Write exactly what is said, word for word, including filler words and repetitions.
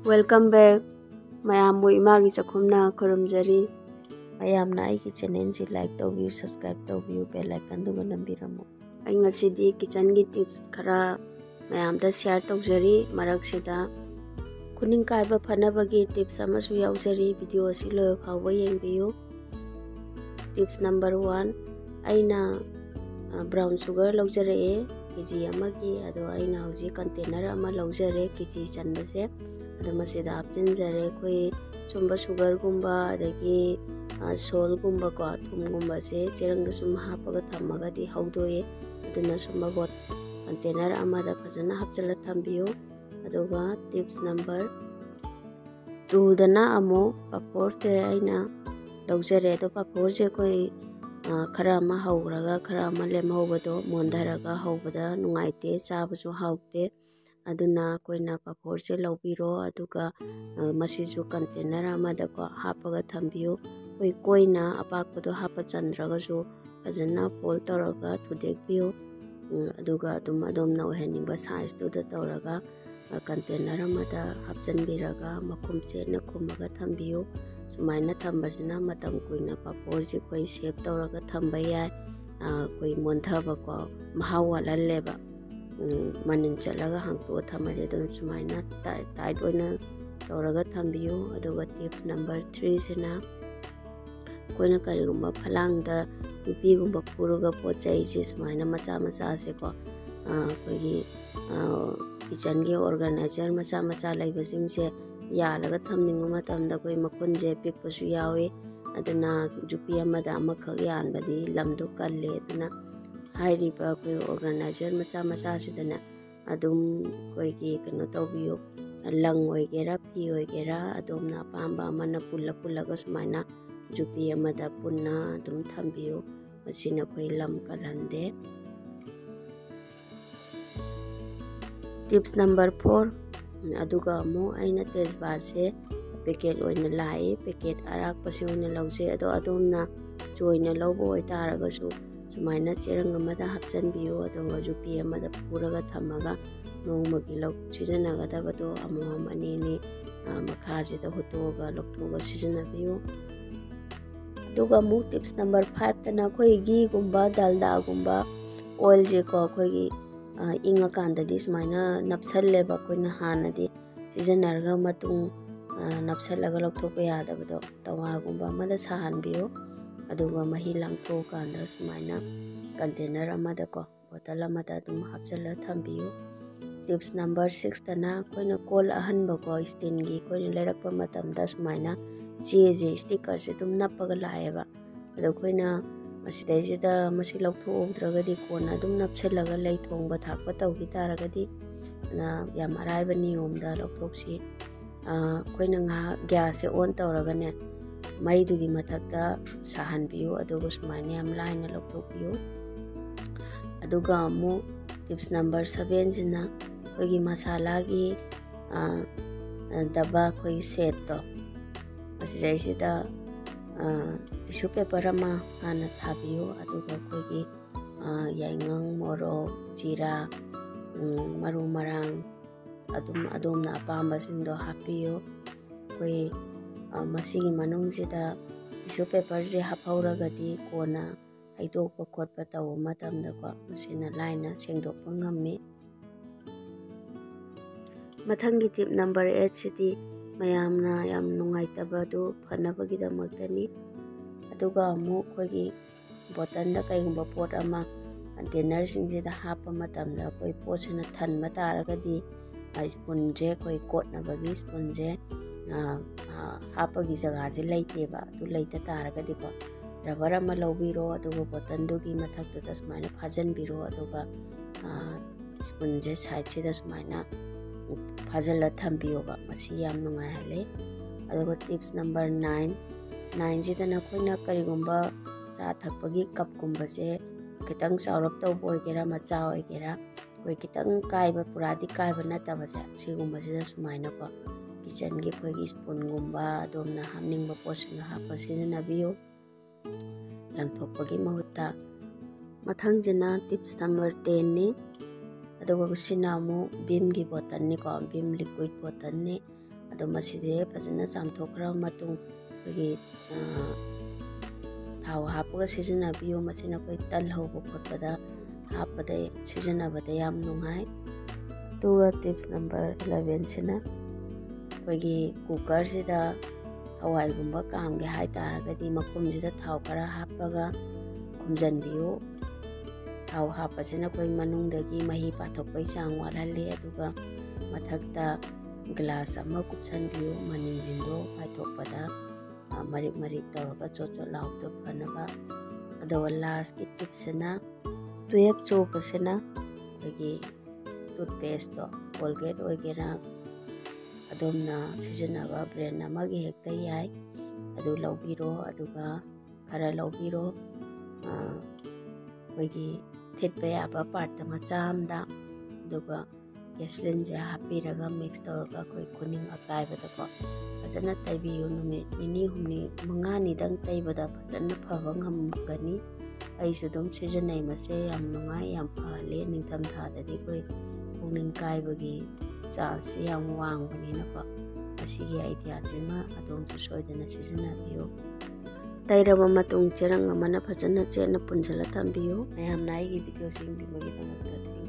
Welcome back. ꯃꯌꯥꯝꯕꯨ ꯏꯃꯥꯒꯤ ꯆꯥꯛꯈꯨꯝꯅ ꯈꯨꯔꯨꯝꯖꯔꯤ꯫ ꯃꯌꯥꯝꯅ ꯑꯩꯒꯤ channelꯁꯤ like ꯇꯧꯕꯤꯌꯨ, subscribe ꯇꯧꯕꯤꯌꯨ, bell iconꯗꯨꯒ ꯅꯝꯕꯤꯔꯝꯃꯨ꯫ ꯑꯩ ꯉꯁꯤꯗꯤ kitchenꯒꯤ tips ꯈꯔ ꯃꯌꯥꯝꯗ share ꯇꯧꯖꯔꯤ꯫ ꯃꯔꯛꯁꯤꯗ ꯈꯨꯅꯤꯡ ꯀꯥꯏꯕ ꯐꯅꯕꯒꯤ tips ꯑꯃꯁꯨ ꯌꯥꯎꯖꯔꯤ꯫ Video ꯑꯁꯤ ꯂꯣꯏꯕ ꯐꯥꯎꯕ ꯌꯦꯡꯕꯤꯌꯨ꯫ Tips number one, ꯑꯩꯅ brown sugar ꯂꯧꯖꯔꯛꯑꯦ ꯀꯦ ꯖꯤ ꯑꯃꯒꯤ꯫ ꯑꯗꯣ ꯑꯩꯅ ꯍꯧꯖꯤꯛ container ꯑꯃ ꯂꯧꯖꯔꯦ ꯀꯦ ꯖꯤ ꯆꯟꯕꯁꯦ꯫ ꯑꯗꯣ ꯃꯁꯤꯗ ꯍꯥꯞꯆꯤꯟꯖꯔꯦ꯫ ꯑꯩꯈꯣꯏ ꯁꯨꯝꯕ sugarꯒꯨꯝꯕ, ꯑꯗꯒꯤ saltꯒꯨꯝꯕꯀꯣ, ꯊꯨꯝꯒꯨꯝꯕꯁꯦ ꯆꯦꯔꯪꯗ ꯁꯨꯝ ꯍꯥꯞꯄꯒ ꯊꯝꯃꯒꯗꯤ ꯍꯧꯗꯣꯛꯑꯦ꯫ ꯑꯗꯨꯅ ꯁꯨꯝꯕ container ꯑꯃꯗ ꯐꯖꯅ ꯍꯥꯞꯆꯤꯜꯂ ꯊꯝꯕꯤꯌꯨ꯫ ꯑꯗꯨꯒ tips number twoꯗꯅ ꯑꯃꯨꯛ ꯄꯥꯐꯣꯔꯁꯦ ꯑꯩꯅ ꯂꯧꯖꯔꯦ꯫ ꯑꯗꯣ ꯄꯥꯐꯣꯔꯁꯦ ꯑꯩꯈꯣꯏ ꯈꯔ ꯑꯃ ꯍꯧꯈ꯭ꯔꯒ ꯈꯔ ꯑꯃ ꯂꯦꯝꯍꯧꯕꯗꯣ ꯃꯣꯟꯊꯔꯒ ꯍꯧꯕꯗ ꯅꯨꯡꯉꯥꯏꯇꯦ, ꯆꯥꯕꯁꯨ ꯍꯥꯎꯇꯦ꯫ ꯑꯗꯨꯅ ꯑꯩꯈꯣꯏꯅ ꯄꯥꯐꯣꯔꯁꯦ ꯂꯧꯕꯤꯔꯣ, ꯑꯗꯨꯒ ꯃꯁꯤꯁꯨ container ꯑꯃꯗꯀꯣ ꯍꯥꯞꯄꯒ ꯊꯝꯕꯤꯌꯨ꯫ ꯑꯩꯈꯣꯏ ꯀꯣꯏꯅ ꯑꯄꯥꯛꯄꯗꯣ ꯍꯥꯞꯄ ꯆꯟꯗ꯭ꯔꯒꯁꯨ ꯐꯖꯅ fold ꯇꯧꯔꯒ ꯊꯨꯗꯦꯛꯄꯤꯌꯨ꯫ ꯑꯗꯨꯒ ꯑꯗꯨꯝ ꯑꯗꯣꯝꯅ ꯑꯣꯏꯍꯟꯅꯤꯡꯕ sizeꯇꯨꯗ ꯇꯧꯔꯒ container ꯑꯃꯗ ꯍꯥꯞꯆꯤꯟꯕꯤꯔꯒ ꯃꯈꯨꯝ ꯆꯦꯠꯅ ꯈꯨꯝꯃꯒ ꯊꯝꯕꯤꯌꯨ꯫ ꯁꯨꯃꯥꯏꯅ ꯊꯝꯕꯁꯤꯅ ꯃꯇꯝ ꯀꯨꯏꯅ ꯄꯥꯐꯣꯔꯁꯤ ꯑꯩꯈꯣꯏ save ꯇꯧꯔꯒ ꯊꯝꯕ ꯌꯥꯏ꯫ ꯑꯩꯈꯣꯏ ꯃꯣꯟꯊꯕꯀꯣ, ꯃꯍꯥꯎ ꯋꯥꯠꯍꯜꯂꯦꯕ꯫ ꯃꯅꯤꯟ ꯆꯠꯂꯒ ꯍꯥꯡꯇꯣꯛꯑ ꯊꯝꯃꯗꯤ ꯑꯗꯨꯝ ꯁꯨꯃꯥꯏꯅ tight ꯑꯣꯏꯅ ꯇꯧꯔꯒ ꯊꯝꯕꯤꯌꯨ꯫ ꯑꯗꯨꯒ tips number threeꯁꯤꯅ ꯑꯩꯈꯣꯏꯅ ꯀꯔꯤꯒꯨꯝꯕ ꯐꯂꯥꯡꯗ ꯌꯣꯠꯄꯤꯒꯨꯝꯕ ꯐꯨꯔꯒ ꯄꯣꯠ ꯆꯩꯁꯦ ꯁꯨꯃꯥꯏꯅ ꯃꯆꯥ ꯃꯆꯥꯁꯦꯀꯣ, ꯑꯩꯈꯣꯏꯒꯤ kitchenꯒꯤ organizer ꯃꯆꯥ ꯃꯆꯥ ꯂꯩꯕꯁꯤꯡꯁꯦ ꯌꯥꯜꯂꯒ ꯊꯝꯅꯤꯡꯕ ꯃꯇꯝꯗ ꯑꯩꯈꯣꯏ ꯃꯈꯨꯟꯁꯦ ꯄꯤꯛꯄꯁꯨ ꯌꯥꯎꯏ꯫ ꯑꯗꯨꯅ ꯌꯣꯠꯄꯤ ꯑꯃꯗ ꯑꯃꯈꯛ ꯌꯥꯟꯕꯗꯤ ꯂꯝꯗꯣ ꯀꯜꯂꯦ꯫ ꯑꯗꯨꯅ ꯍꯥꯏꯔꯤꯕ ꯑꯩꯈꯣꯏ organizer ꯃꯆꯥ ꯃꯆꯥꯁꯤꯗꯅꯦ ꯑꯗꯨꯝ ꯑꯩꯈꯣꯏꯒꯤ ꯀꯩꯅꯣ ꯇꯧꯕꯤꯌꯨ, ꯂꯪ ꯑꯣꯏꯒꯦꯔꯥ ꯐꯤ ꯑꯣꯏꯒꯦꯔꯥ ꯑꯗꯣꯝꯅ ꯑꯄꯥꯝꯕ ꯑꯃꯅ ꯄꯨꯜꯂ ꯄꯨꯜꯂꯒ ꯁꯨꯃꯥꯏꯅ ꯌꯣꯠꯄꯤ ꯑꯃꯗ ꯄꯨꯟꯅ ꯑꯗꯨꯝ ꯊꯝꯕꯤꯌꯨ꯫ ꯃꯁꯤꯅ ꯑꯩꯈꯣꯏ ꯂꯝ ꯀꯜꯍꯟꯗꯦ꯫ Tips number four, ꯑꯗꯨꯒ ꯑꯃꯨꯛ ꯑꯩꯅ ꯇꯦꯖꯄꯥꯠꯁꯦ packet ꯑꯣꯏꯅ ꯂꯥꯛꯏ, packet ꯑꯔꯥꯛꯄꯁꯦ ꯑꯣꯏꯅ ꯂꯧꯖꯩ꯫ ꯑꯗꯣ ꯑꯗꯣꯝꯅ ꯆꯣꯏꯅ ꯂꯧꯕ ꯑꯣꯏꯇꯥꯔꯒꯁꯨ ꯁꯨꯃꯥꯏꯅ ꯆꯦꯔꯪ ꯑꯃꯗ ꯍꯥꯞꯆꯤꯟꯕꯤꯌꯨ, ꯑꯗꯨꯒ ꯌꯣꯠꯄꯤ ꯑꯃꯗ ꯄꯨꯔꯒ ꯊꯝꯃꯒ ꯅꯣꯡꯃꯒꯤ ꯂꯧ ꯁꯤꯖꯤꯟꯅꯒꯗꯕꯗꯣ ꯑꯃꯃꯝ ꯑꯅꯤ ꯑꯅꯤ, ꯑ, ꯃꯈꯥꯁꯤꯗ ꯍꯨꯠꯇꯣꯛꯑꯒ ꯂꯧꯊꯣꯛꯑꯒ ꯁꯤꯖꯤꯟꯅꯕꯤꯌꯨ꯫ ꯑꯗꯨꯒ ꯑꯃꯨꯛ tips number five ꯇꯅ ꯑꯩꯈꯣꯏ ꯘꯤꯒꯨꯝꯕ, ꯗꯥꯜꯗꯥꯒꯨꯝꯕ, oil ꯁꯦꯀꯣ, ꯑꯩꯈꯣꯏꯒꯤ, ꯑ, ꯏꯪꯉꯀꯥꯟꯗꯗꯤ ꯁꯨꯃꯥꯏꯅ ꯅꯞꯁꯜꯂꯦꯕ꯫ ꯑꯩꯈꯣꯏꯅ ꯍꯥꯟꯅꯗꯤ ꯁꯤꯖꯤꯟꯅꯔꯒ ꯃꯇꯨꯡ, ꯑ, ꯅꯞꯁꯜꯂꯒ ꯂꯧꯊꯣꯛꯄ ꯌꯥꯗꯕꯗꯣ, ꯇꯋꯥꯒꯨꯝꯕ ꯑꯃꯗ ꯁꯥꯍꯟꯕꯤꯌꯨ꯫ ꯑꯗꯨꯒ ꯃꯍꯤ ꯂꯥꯡꯊꯣꯛꯑꯀꯥꯟꯗ ꯁꯨꯃꯥꯏꯅ container ꯑꯃꯗꯀꯣ, bottle ꯑꯃꯗ ꯑꯗꯨꯝ ꯍꯥꯞꯆꯤꯜꯂ ꯊꯝꯕꯤꯌꯨ꯫ Tips number six ꯇꯅ ꯑꯩꯈꯣꯏꯅ ꯀꯣꯜ ꯑꯍꯟꯕꯀꯣ, steel ꯒꯤ ꯑꯩꯈꯣꯏꯅ ꯂꯩꯔꯛꯄ ꯃꯇꯝꯗ ꯁꯨꯃꯥꯏꯅ ꯆꯦꯁꯦ, sticker ꯁꯦ ꯑꯗꯨꯝ ꯅꯞꯄꯒ ꯂꯥꯛꯑꯦꯕ꯫ ꯑꯗꯣ ꯑꯩꯈꯣꯏꯅ ꯃꯁꯤꯗꯩꯁꯤꯗ ꯃꯁꯤ ꯂꯧꯊꯣꯛꯍꯧꯗ꯭ꯔꯒꯗꯤ ꯀꯣꯟꯅ ꯑꯗꯨꯝ ꯅꯞꯁꯤꯜꯂꯒ ꯂꯩ ꯊꯣꯡꯕ ꯊꯥꯛꯄ ꯇꯧꯈꯤ ꯇꯥꯔꯒꯗꯤ, ꯑꯗꯨꯅ ꯌꯥꯝ ꯑꯔꯥꯏꯕ ꯅꯤꯌꯣꯝꯗ ꯂꯧꯊꯣꯛꯁꯤ꯫ ꯑ, ꯑꯩꯈꯣꯏꯅ ꯉꯥꯏꯍꯥꯛ gas ꯁꯦ on ꯇꯧꯔꯒꯅꯦ, ꯃꯩꯗꯨꯒꯤ ꯃꯊꯛꯇ ꯁꯥꯍꯟꯕꯤꯌꯨ, ꯑꯗꯨꯒ ꯁꯨꯃꯥꯏꯅ ꯌꯥꯝ ꯂꯥꯏꯅ ꯂꯧꯊꯣꯛꯄꯤꯌꯨ꯫ ꯑꯗꯨꯒ ꯑꯃꯨꯛ tips number seven ꯁꯤꯅ ꯑꯩꯈꯣꯏꯒꯤ ꯃꯁꯥꯂꯥꯒꯤ, ꯑ, ꯑ, ꯗꯕꯥ ꯑꯩꯈꯣꯏꯒꯤ set ꯇꯣ, ꯃꯁꯤꯗꯩꯁꯤꯗ, ꯑ, tissue paper ꯑꯃ ꯍꯥꯟꯅ ꯊꯥꯕꯤꯌꯨ, ꯑꯗꯨꯒ ꯑꯩꯈꯣꯏꯒꯤ, ꯑ, ꯌꯥꯏꯉꯪ, ꯃꯣꯔꯣꯛ, ꯖꯤꯔꯥ, ꯎꯝ, ꯃꯔꯨ ꯃꯔꯥꯡ, ꯑꯗꯨꯝ ꯑꯗꯣꯝꯅ ꯑꯄꯥꯝꯕꯁꯤꯡꯗꯣ ꯍꯥꯞꯄꯤꯌꯨ꯫ ꯑꯩꯈꯣꯏ, ꯑ, ꯃꯁꯤꯒꯤ ꯃꯅꯨꯡꯁꯤꯗ tissue paper ꯁꯦ ꯍꯥꯞꯍꯧꯔꯒꯗꯤ ꯀꯣꯟꯅ ꯍꯩꯗꯣꯛꯄ ꯈꯣꯠꯄ ꯇꯧꯕ ꯃꯇꯝꯗꯀꯣ, ꯃꯁꯤꯅ ꯂꯥꯏꯅ ꯁꯦꯡꯗꯣꯛꯄ ꯉꯝꯃꯤ꯫ ꯃꯊꯪꯒꯤ tip number eight ꯁꯤꯗꯤ ꯃꯌꯥꯝꯅ ꯌꯥꯝ ꯅꯨꯡꯉꯥꯏꯇꯕꯗꯨ ꯐꯅꯕꯒꯤꯗꯃꯛꯇꯅꯤ꯫ ꯑꯗꯨꯒ ꯑꯃꯨꯛ ꯑꯩꯈꯣꯏꯒꯤ bottle ꯗ ꯀꯩꯒꯨꯝꯕ ꯄꯣꯠ ꯑꯃ container ꯁꯤꯡꯁꯤꯗ ꯍꯥꯞꯄ ꯃꯇꯝꯗ ꯑꯩꯈꯣꯏ ꯄꯣꯠꯁꯤꯅ ꯊꯟꯕ ꯇꯥꯔꯒꯗꯤ, ꯑ, spoon ꯁꯦ, ꯑꯩꯈꯣꯏ ꯀꯣꯠꯅꯕꯒꯤ spoon ꯁꯦ, ꯑ, ꯑ, ꯍꯥꯞꯄꯒꯤ ꯖꯒꯥꯁꯦ ꯂꯩꯇꯦꯕ꯫ ꯑꯗꯨ ꯂꯩꯇ ꯇꯥꯔꯒꯗꯤꯀꯣ, rubber ꯑꯃ ꯂꯧꯕꯤꯔꯣ, ꯑꯗꯨꯒ bottle ꯗꯨꯒꯤ ꯃꯊꯛꯇꯨꯗ ꯁꯨꯃꯥꯏꯅ ꯐꯥꯖꯤꯟꯕꯤꯔꯣ, ꯑꯗꯨꯒ, ꯑ, spoon ꯁꯦ side ꯁꯤꯗ ꯁꯨꯃꯥꯏꯅ ꯐꯥꯖꯤꯜꯂ ꯊꯝꯕꯤꯌꯣꯕ꯫ ꯃꯁꯤ ꯌꯥꯝ ꯅꯨꯡꯉꯥꯏꯍꯜꯂꯦ꯫ ꯑꯗꯨꯒ tips number nine, nine ꯁꯤꯗꯅ ꯑꯩꯈꯣꯏꯅ ꯀꯔꯤꯒꯨꯝꯕ ꯆꯥ ꯊꯛꯄꯒꯤ cup ꯀꯨꯝꯕꯁꯦ ꯈꯤꯇꯪ ꯆꯥꯎꯔꯞ ꯇꯧꯕ ꯑꯣꯏꯒꯦꯔꯥ, ꯃꯆꯥ ꯑꯣꯏꯒꯦꯔꯥ, ꯑꯩꯈꯣꯏ ꯈꯤꯇꯪ ꯀꯥꯏꯕ, ꯄꯨꯔꯥꯗꯤ ꯀꯥꯏꯕ ꯅꯠꯇꯕꯁꯦ, ꯁꯤꯒꯨꯝꯕꯁꯤꯗ ꯁꯨꯃꯥꯏꯅꯀꯣ, kitchen ꯒꯤ ꯑꯩꯈꯣꯏꯒꯤ spoon ꯒꯨꯝꯕ, ꯑꯗꯣꯝꯅ ꯍꯥꯞꯅꯤꯡꯕ ꯄꯣꯠꯁꯤꯡꯗꯣ ꯍꯥꯞꯄ ꯁꯤꯖꯤꯟꯅꯕꯤꯌꯨ, ꯂꯪꯊꯣꯛꯄꯒꯤ ꯃꯍꯨꯠꯇ꯫ ꯃꯊꯪꯁꯤꯅ tips number ten ꯅꯤ꯫ ꯑꯗꯨꯒ ꯁꯤꯅ ꯑꯃꯨꯛ ꯚꯤꯝꯒꯤ ꯕꯣꯇꯜꯅꯤꯀꯣ, ꯚꯤꯝ ꯂꯤꯀ꯭ꯋꯤꯠ ꯕꯣꯇꯜꯅꯤ꯫ ꯑꯗꯣ ꯃꯁꯤꯁꯦ ꯐꯖꯅ ꯆꯥꯝꯊꯣꯛꯈ꯭ꯔꯕ ꯃꯇꯨꯡ ꯑꯩꯈꯣꯏꯒꯤ ꯊꯥꯎ ꯍꯥꯞꯄꯒ ꯁꯤꯖꯤꯟꯅꯕꯤꯌꯨ꯫ ꯃꯁꯤꯅ ꯑꯩꯈꯣꯏ ꯇꯜ ꯍꯧꯕ ꯈꯣꯠꯄꯗ ꯍꯥꯞꯄꯗ, ꯁꯤꯖꯤꯟꯅꯕꯗ ꯌꯥꯝ ꯅꯨꯡꯉꯥꯏ꯫ ꯑꯗꯨꯒ ꯇꯤꯞꯁ ꯅꯝꯕꯔ ꯏꯂꯚꯦꯟꯁꯤꯅ ꯑꯩꯈꯣꯏꯒꯤ ꯀꯨꯀꯔꯁꯤꯗ ꯍꯋꯥꯏꯒꯨꯝꯕ ꯀꯥꯝꯒꯦ ꯍꯥꯏ ꯇꯥꯔꯒꯗꯤ ꯃꯈꯨꯝꯁꯤꯗ ꯊꯥꯎ ꯈꯔ ꯍꯥꯞꯄꯒ ꯈꯨꯝꯖꯤꯟꯕꯤꯌꯨ꯫ ꯊꯥꯎ ꯍꯥꯞꯄꯁꯤꯅ ꯑꯩꯈꯣꯏ ꯃꯅꯨꯡꯗꯒꯤ ꯃꯍꯤ ꯄꯥꯊꯣꯛꯄꯒꯤ ꯆꯥꯡ ꯋꯥꯠꯍꯜꯂꯤ꯫ ꯑꯗꯨꯒ ꯃꯊꯛꯇ ꯒ꯭ꯂꯥꯁ ꯑꯃ ꯀꯨꯞꯁꯟꯕꯤꯌꯨ, ꯃꯅꯤꯟꯁꯤꯡꯗꯣ ꯄꯥꯏꯊꯣꯛꯄꯗ ꯃꯔꯤꯛ ꯃꯔꯤꯛ ꯇꯧꯔꯒ ꯆꯣꯠ ꯆꯣꯠ ꯂꯥꯎꯕꯗꯣ ꯐꯅꯕ꯫ ꯑꯗꯨꯒ ꯂꯥꯁꯀꯤ ꯇꯤꯞꯁꯤꯅ, ꯇꯨꯌꯦꯜꯞ ꯆꯣꯞꯄꯁꯤꯅ ꯑꯩꯈꯣꯏꯒꯤ ꯇꯨꯠꯄꯦꯁꯇꯣ, ꯀꯣꯜꯒꯦꯠ ꯑꯣꯏꯒꯦꯔꯥ, ꯑꯗꯣꯝꯅ ꯁꯤꯖꯤꯟꯅꯕ ꯕ꯭ꯔꯦꯟ ꯑꯃꯒꯤ ꯍꯦꯛꯇ ꯌꯥꯏ꯫ ꯑꯗꯨ ꯂꯧꯕꯤꯔꯣ, ꯑꯗꯨꯒ ꯈꯔ ꯂꯧꯕꯤꯔꯣ, ꯑꯩꯈꯣꯏꯒꯤ ꯊꯤꯠꯄ ꯌꯥꯕ ꯄꯥꯔꯠꯇ ꯃꯆꯥ ꯑꯃꯗ, ꯑꯗꯨꯒ ꯒꯦꯁꯂꯤꯟꯁꯦ ꯍꯥꯞꯄꯤꯔꯒ ꯃꯤꯛꯁ ꯇꯧꯔꯒ ꯑꯩꯈꯣꯏ ꯈꯨꯅꯤꯡ ꯑꯀꯥꯏꯕꯗꯀꯣ ꯐꯖꯅ ꯇꯩꯕꯤꯌꯨ꯫ ꯅꯨꯃꯤꯠ ꯅꯤꯅꯤ ꯍꯨꯝꯅꯤ, ꯃꯉꯥꯅꯤꯗꯪ ꯇꯩꯕꯗ ꯐꯖꯅ ꯐꯕ ꯉꯝꯒꯅꯤ꯫ ꯑꯩꯁꯨ ꯑꯗꯨꯝ ꯁꯤꯖꯤꯟꯅꯩ꯫ ꯃꯁꯦ ꯌꯥꯝ ꯅꯨꯡꯉꯥꯏ, ꯌꯥꯝ ꯐꯍꯜꯂꯤ꯫ ꯅꯤꯡꯊꯝꯊꯥꯗꯗꯤ ꯑꯩꯈꯣꯏ ꯈꯨꯅꯤꯡ ꯀꯥꯏꯕꯒꯤ ꯆꯥꯟꯁꯁꯤ ꯌꯥꯝ ꯋꯥꯡꯕꯅꯤꯅꯀꯣ, ꯃꯁꯤꯒꯤ ꯑꯥꯏꯗꯤꯌꯥꯁꯤꯃ ꯑꯗꯣꯝꯁꯨ ꯁꯣꯏꯗꯅ ꯁꯤꯖꯤꯟꯅꯕꯤꯌꯨ꯫ ꯇꯩꯔꯕ ꯃꯇꯨꯡ ꯆꯦꯔꯪ ꯑꯃꯅ ꯐꯖꯅ ꯆꯦꯠꯅ ꯄꯨꯟꯁꯤꯜꯂ ꯊꯝꯕꯤꯌꯨ꯫ ꯃꯌꯥꯝꯅ ꯑꯩꯒꯤ ꯚꯤꯗꯤꯑꯣꯁꯤ ꯌꯦꯡꯕꯤꯕꯒꯤꯗꯃꯛꯇ thank you꯫